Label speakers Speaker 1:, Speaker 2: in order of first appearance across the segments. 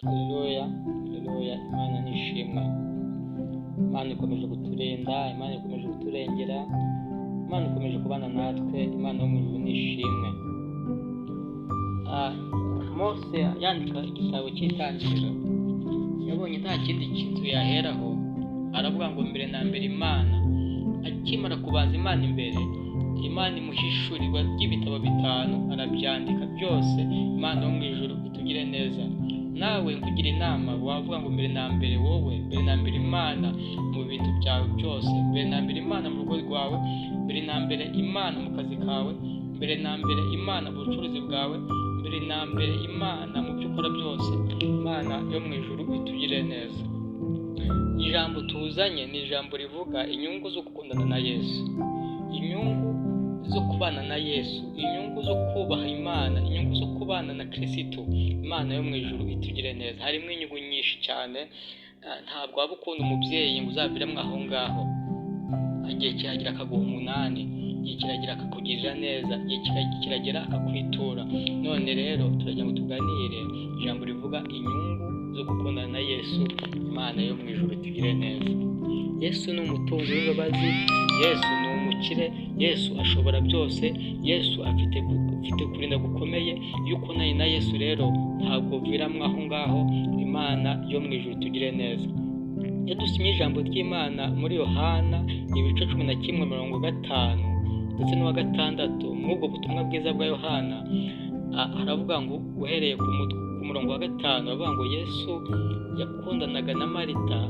Speaker 1: Haleluya, haleluya, Imana nishimwe. Imana ikomeje kuturinda, Imana ikomeje kuturengera, Imana ikomeje kubana natwe, Imana yo mu ijuru nishimwe. Mose yandika igitabo cy'Itangiriro, yabonye nta kindi kintu yaheraho, aravuga ngo mbere na mbere Imana. Akimara kubanza Imana imbere, Imana imuhishurirwa ry'ibitabo bitanu, arabyandika byose. Imana yo mu ijuru itugire neza. Nawe nkugira inama, wavuga ngo mbere na mbere wowe, mbere na mbere Imana mu bintu byawe byose, mbere na mbere Imana mu rugo rwawe, mbere na mbere Imana mu kazi kawe, mbere na mbere Imana mu bucuruzi bwawe, mbere na mbere Imana mu byo ukora byose. Imana yo mu ijuru itugire neza. Ijambo tuzanye ni ijambo rivuga inyungu zo gukundana na Yesu, inyungu zo kubana na Yesu, inyungu zo kubaha Imana, inyungu zo kubana na Kirisitu. Imana yo mu ijuru itugire neza. Harimo inyungu nyinshi cyane. Ntabwo waba ukunda umubyeyi ngo uzaviremo aho ngaho. Igihe kiragera akaguha umunani, igihe kiragera akakugirira neza, igihe kiragera akakwitura. None rero turagira ngo tuganire ijambo rivuga inyungu zo gukundana na Yesu. Imana yo mu ijuru itugire neza. Yesu ni umutunzi w'imbabazi, Yesu ni umukire, Yesu ashobora byose, Yesu afite kurinda gukomeye. Iyo ukundanye na Yesu rero ntabwo uviramo aho ngaho. Imana yo mu ijuru itugire neza. Iyo dusomye ijambo ry'Imana muri Yohana ibice 11 mirongo 5 ndetse n'uwa 6, muri ubwo butumwa bwiza bwa Yohana, haravuga ngo uhereye ku murongo wa 5, aravuga ngo Yesu yakundanaga na Marita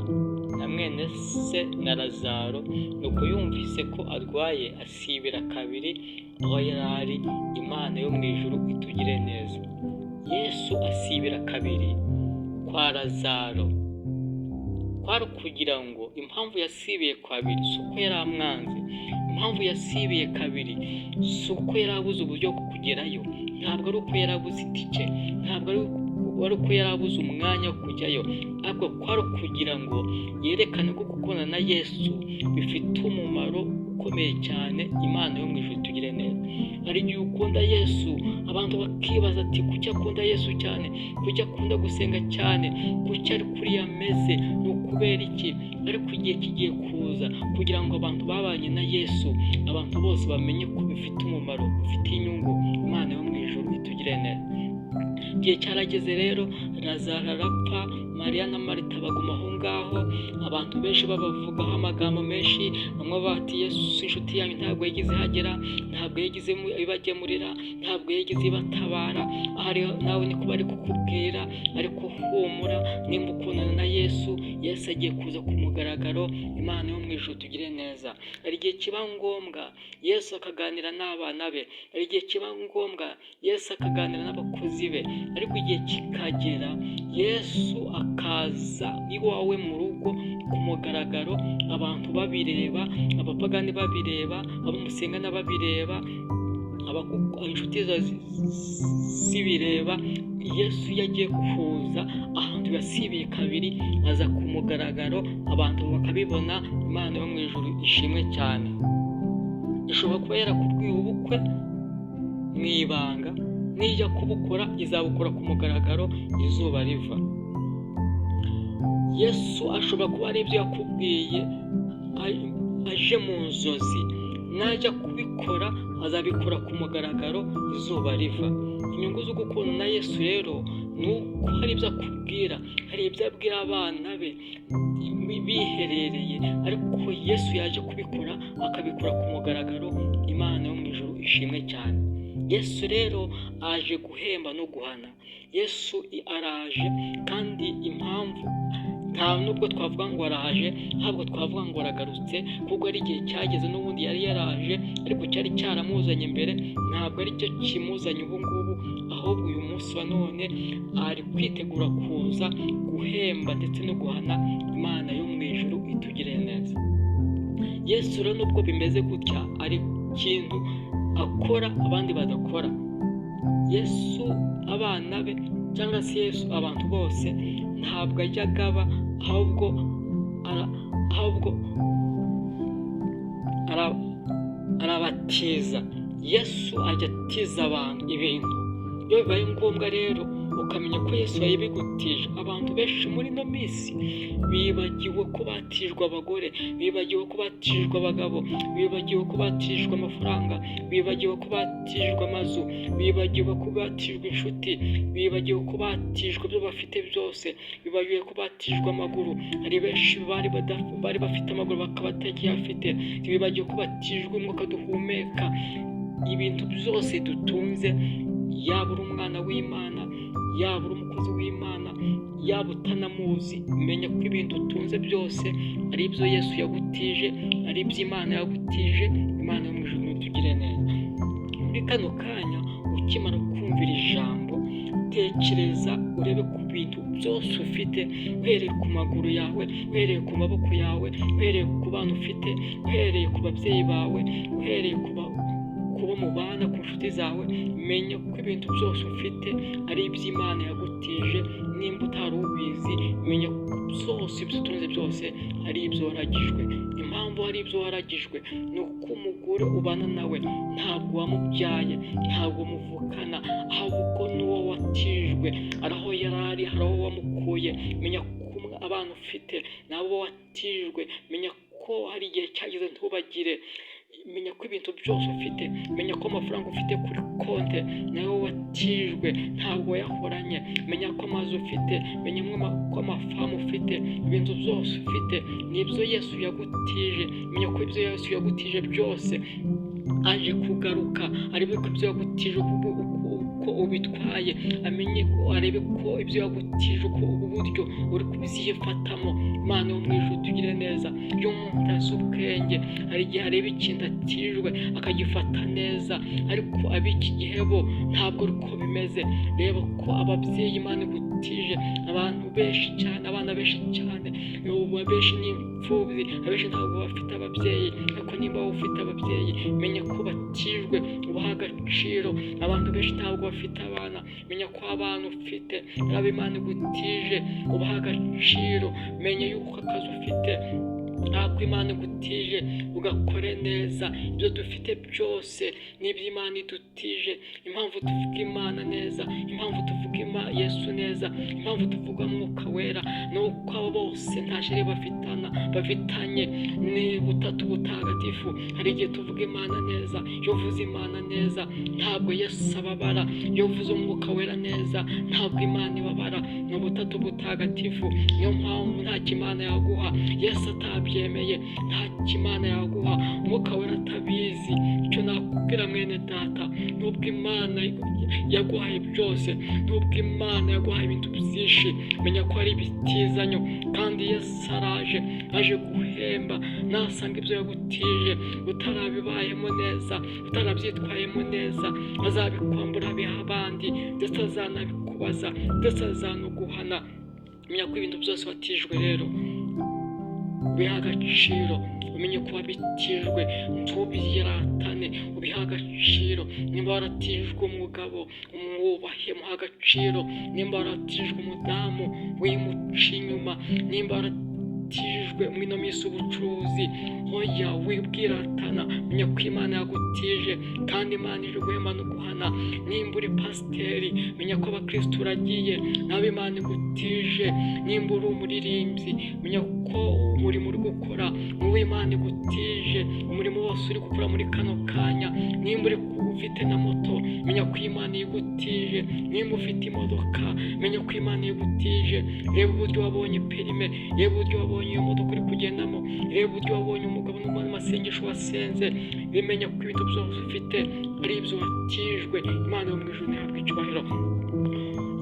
Speaker 1: na mwene se na Lazaro, nuko yumvise ko arwaye asibira kabiri aho yari ari. Imana yo mu ijuru itugire neza. Yesu asibira kabiri kwa Lazaro, kwari ukugira ngo, impamvu yasibiye kabiri si uko yari amwanze, impamvu yasibiye kabiri si uko yari abuze uburyo bwo kugerayo, ntabwo ari uko yari abuze itike, ntabwo ari uko yari abuze umwanya wo kujyayo, ahubwo kwari ukugira ngo yerekane ko gukundana na Yesu bifite umumaro ukomeye cyane. Imana yo mu ijuru itugire neza. Hari igihe ukunda Yesu, abantu bakibaza ati kuki akunda Yesu cyane, kuki akunda gusenga cyane, kuki ari kuriya ameze, ni ukubera iki? Ariko igihe kigiye kuza kugira ngo abantu babanye na Yesu, abantu bose bamenye ko bifite umumaro, bifite inyungu. Imana yo mu ijuru itugire neza. Igihe cyarageze rero, Lazaro arapfa, Mariya na Marita baguma aho ngaho, abantu benshi babavugaho amagambo menshi, bamwe bati Yesu inshuti yanyu ntabwo yigeze ihagera, ntabwo yigeze ibagemurira, ntabwo yigeze ibatabara. Ahari nawe niko bari kukubwira, ariko humura, nimba ukundana na Yesu, Yesu agiye kuza ku mugaragaro. Imana yo mu ijuru tugire neza. Hari igihe kiba ngombwa Yesu akaganira n'abana be, hari igihe kiba ngombwa Yesu akaganira n'abakozi be, ariko igihe kikagera Yesu akaza iwawe mu rugo ku mugaragaro, abantu babireba, abapagani babireba, abo musengana babireba, inshuti zawe zibireba. Yesu iyo agiye kuza ahantu yasibiye kabiri, aza ku mugaragaro, abantu bakabibona. Imana yo mu ijuru ishimwe cyane. Ishobora kuba yarakubwiye ubukwe mu ibanga, nijya kubukora izabukora ku mugaragaro izuba riva. Yesu ashobora kuba ari ibyo yakubwiye aje mu nzozi, najya kubikora azabikora ku mugaragaro izuba riva. Inyungu zo gukundana na Yesu rero ni uko hari ibyo akubwira, hari ibyo abwira abana be biherereye, ariko Yesu yaje kubikora akabikora ku mugaragaro. Imana yo mu ijuru ishimwe cyane. Yesu rero aje guhemba no guhana. Yesu araje, kandi impamvu nta nubwo twavuga ngo araje, ahubwo twavuga ngo aragarutse, kuko ari igihe cyageze. N'ubundi yari yaraje, ariko cyari cyaramuzanye mbere ntabwo aricyo kimuzanye ubu ngubu, ahubwo uyu munsi wa none ari kwitegura kuza guhemba ndetse no guhana. Imana yo mu ijuru itugire neza. Yesu rero nubwo bimeze gutya, ari ikintu akora abandi badakora. Yesu abana be, cyangwa se Yesu abantu bose, ntabwo ajya agaba, ahubwo arabatiza. Yesu ajya atiza abantu ibintu. Iyo bibaye ngombwa rero ukamenya ko Yesu yabigutije. Abantu benshi muri ino minsi bibagiwe ko batijwe abagore, bibagiwe ko batijwe abagabo, bibagiwe ko batijwe amafaranga, bibagiwe ko batijwe amazu, bibagiwe ko batijwe inshuti, bibagiwe ko batijwe ibyo bafite byose, bibagiwe ko batijwe amaguru. Hari benshi bari bafite amaguru bakaba batakiyafite, bibagiwe ko batijwe umwuka duhumeka. Ibintu byose dutunze, yaba uri umwana w'Imana, yaba uri umukozi w'Imana, yaba utanamuzi, menya ko ibintu utunze byose ari ibyo Yesu yagutije, ari ibyo Imana yagutije. Imana yo mu ijuru itugire neza. Muri kano kanya ukimara kumvira ijambo, tekereza urebe ku bintu byose ufite, uhereye ku maguru yawe, uhereye ku maboko yawe, uhereye ku bana ufite, uhereye ku babyeyi bawe, uhereye ku kuba mubana, ku nshuti zawe. Menya ko ibintu byose ufite ari iby'Imana yagutije. Nimba utari ubizi, menya ko byose ibyo utunze byose ari ibyo waragijwe. Impamvu ari ibyo waragijwe ni uko umugore ubana nawe ntabwo wamubyaye, ntabwo muvukana, ahubwo n'uwo watijwe. Hari aho yari ari, hari aho wamukuye. Menya ko abana ufite nabo watijwe. Menya ko hari igihe cyageze ntubagire. Menya ko ibintu byose ufite, menya ko amafaranga ufite kuri konti nayo watijwe, ntabwo wayahoranye. Menya ko amazu ufite, menya ko amafamu ufite, ibintu byose ufite ni ibyo Yesu yagutije. Menya ko ibyo Yesu yagutije byose aje kugaruka arebe ko ibyo yagutije uko ubitwaye, amenye ko arebe ko ibyo yagutije uko uburyo uri kubyifatamo. Imana yo mu ijuru tugire neza. Iyo umuntu azi ubwenge, hari igihe areba ikintu atijwe akagifata neza, ariko ab'iki gihe bo ntabwo ariko bimeze. Reba ko ababyeyi Imana igutije, abantu benshi cyane, abana benshi cyane, abenshi ni imfubyi, abenshi ntabwo bafite ababyeyi. Ariko nimba wowe ufite ababyeyi, menya ko batijwe, ubaha agaciro. Abantu benshi ntabwo bafite abana, menya ko abana ufite ari abo Imana igutije, ubaha agaciro. Menya yuko akazi ufite ntabwo Imana igutije, ugakore neza. Ibyo dufite byose ni iby'Imana idutije. Impamvu tuvuga Imana neza, impamvu tuvuga Yesu neza, impamvu tuvuga Mwuka Wera, ni uko abo bose nta sheri bafitana bafitanye, ni butatu butagatifu. Hari igihe tuvuga Imana neza. Iyo uvuze Imana neza ntabwo Yesu ababara, iyo uvuze Umwuka Wera neza ntabwo Imana ibabara. Ni ubutatu butagatifu. Niyo mpamvu nta Imana yaguha Yesu atabyemeye, nta Imana yaguha Umwuka Wera atabizi. Icyo nakubwira mwene data, nubwo Imana yaguhaye byose, nubwo Imana yaguhaye ibintu byinshi, menya ko ari ibitizanyo, kandi Yesu araje, aje guhemba. Nasanga ibyo yagutije utarabibayemo neza, utarabyitwayemo neza, azabikwambura abiha abandi, ndetse azanabikubaza, ndetse azanaguhana. Menya ko ibintu byose watijwe rero ubiha agaciro, umenye ko wabitijwe, ntubyiratane, ubiha agaciro. Nimba waratijwe umugabo, umwubahe, muha agaciro. Nimba waratijwe umudamu, wimuca inyuma. Nimba waratijwe muri ino minsi ubucuruzi, hoya wibwiratana, menya ko Imana yagutije kandi Imana ije guhemba no guhana. Nimba uri pasiteri, menya ko abakristo uragiye nawe Imana igutije. Nimba uri umuririmbyi, menya ko umurimo uri gukora ni Imana igutije, umurimo wose uri gukora muri kano kanya. Nimba uri ufite na moto, menya ko Imana igutije. Nimba ufite imodoka, menya ko Imana igutije. Reba uburyo wabonye perime, reba uburyo wabonye iyo modoka uri kugendamo, reba uburyo wabonye umugabo n'amasengesho wasenze. Bimenya ko ibintu byose ufite ari ibyo watijwe. Imana yo mu ijuru ntihabwe icyubahiro.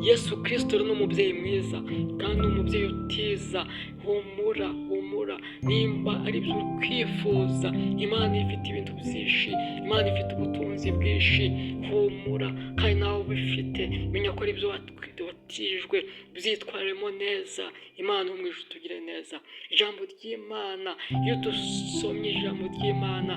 Speaker 1: Yesu Kirisito ni umubyeyi mwiza kandi ni umubyeyi utiza. Humura, humura, nimba ari byo uri kwifuza, Imana ifite ibintu byinshi, Imana ifite ubutunzi bwinshi. Humura, kandi nawe ubifite, menya ko ari byo watijwe, byitwaremo neza. Imana yo mu ijuru tugire neza. Ijambo ry'Imana, iyo dusomye ijambo ry'Imana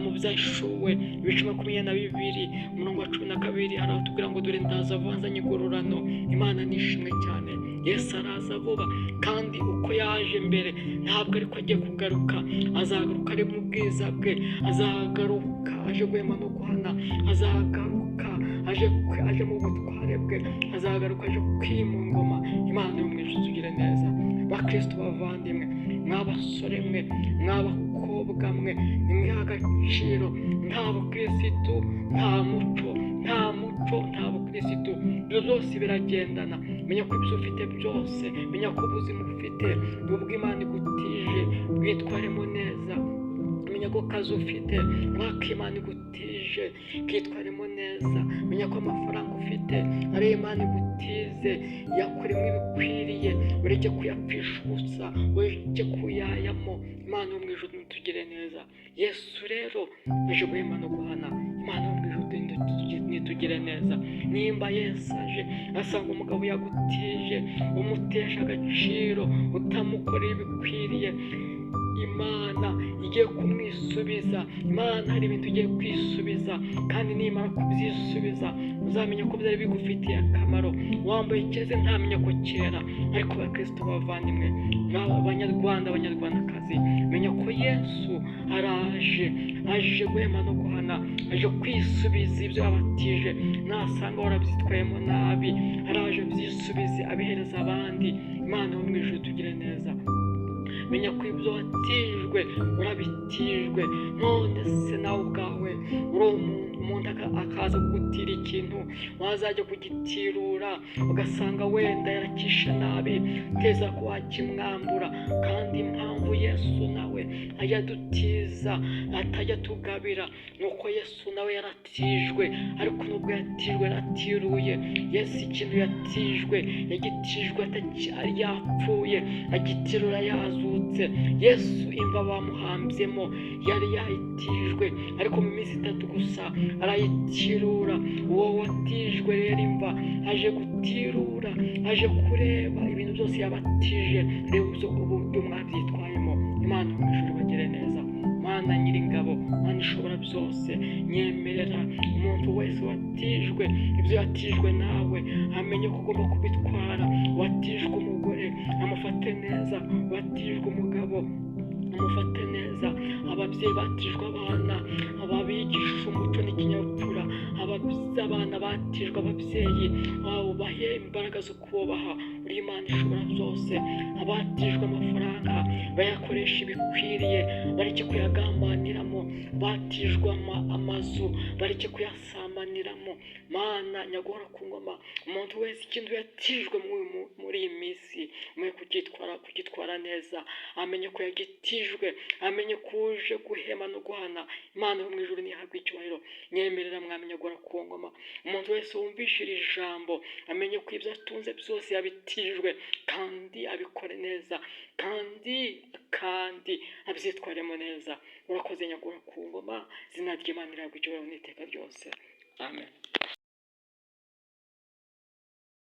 Speaker 1: mu Byahishuwe ibice 22 umurongo wa 12, haratubwira ngo dore ndaza vuba nzanye ingororano. Imana nishimwe cyane. Yesu araza vuba, kandi uko yaje mbere ntabwo ariko agiye kugaruka. Azagaruka ari mu bwiza bwe, azagaruka aje guhema no guhana, azagaruka aje mu butware bwe, azagaruka aje kwima ingoma. Imana yo mu ijuru tugire neza. Bakristo bavandimwe, mw'abasore mwe, mw'abakobwa mwe, nimwiha agaciro. Nta bukirisitu nta muco, nta muco nta bukirisitu, ibyo byose biragendana. Menya ko ibyo ufite byose, menya ko ubuzima ufite ni ubw'Imana igutije, bwitwaremo neza. Menya ko akazi ufite ari ak'Imana igutije, kitwaremo neza. Menya ko amafaranga ufite ari Imana igutize, yakuremo ibikwiriye, ureke kuyapfisha ubusa, ureke kuyayamo. Imana yo mu ijuru nitugire neza. Yesu rero aje guhema no guhana. Imana yo mu ijuru nitugire neza. Nimba Yesu aje asanga umugabo yagutije, umutesha agaciro, utamukorera ibikwiriye, Imana igiye kumwisubiza. Imana hari ibintu igiye kwisubiza, kandi nimara kubyisubiza uzamenya ko byari bigufitiye akamaro. Wambaye icyeze ntamenya ko kera. Ariko bakristo bavandimwe, abanyarwanda, abanyarwandakazi, menya ko Yesu araje, aje guhema no guhana, aje kwisubiza ibyo yabatije. Nasanga warabyitwayemo nabi, araje abyisubize, abihereza abandi. Imana yo mu ijuru tugire neza. Menya ko ibyo watijwe urabitijwe. None se nawe ubwawe uri umuntu, akaza kugutira ikintu, wazajya kugitirura ugasanga wenda yarakishe nabi, teza ko wakimwambura. Kandi impamvu Yesu nawe ajya adutiza, atajya atugabira, ni uko Yesu nawe yaratijwe, ariko nubwo yatijwe yaratiruye. Yesu ikintu yatijwe yagitijwe yapfuye, agitirura yazutse. Yesu imva bamuhambyemo yari yayitijwe, ariko mu minsi 3 gusa arayitirura. Uwo watijwe rero imva aje gutirura, aje kureba ibintu byose yabatije, reba uburyo mwabyitwayemo. Imana mu ijuru bagire neza. Mana nyiringabo, Mana ishobora byose, nyemerera umuntu wese watijwe ibyo yatijwe nawe amenye ko ugomba kubitwara. Watijwe umugore amufate neza, watijwe umugabo amufate neza, ababyeyi batijwe abana ababigisha umuco n'ikinyabupfura, abana batijwe ababyeyi bahe imbaraga zo kubaha. Uri Imana ishobora byose. Abatijwe amafaranga bayakoresha ibikwiriye, bareke kuyagambaniramo. Batijwe amazu bareke kuyasambaniramo. Mana nyagora ku ngoma, umuntu wese ikintu yatijwe muri iyi minsi umenye kugitwara neza, amenye ko yagitijwe, amenye ko uje guhema no guhana. Imana yo mu ijuru ntihabwe icyubahiro. Nyemerera mwami nyagora ku ngoma, umuntu wese wumvishe iri jambo amenye ko ibyo atunze byose yabitijwe, kandi abikore neza, kandi abyitwaremo neza. Urakoze nyagora ku ngoma, izina ry'Imana rihabwe icyubahiro n'iteka ryose. Amen.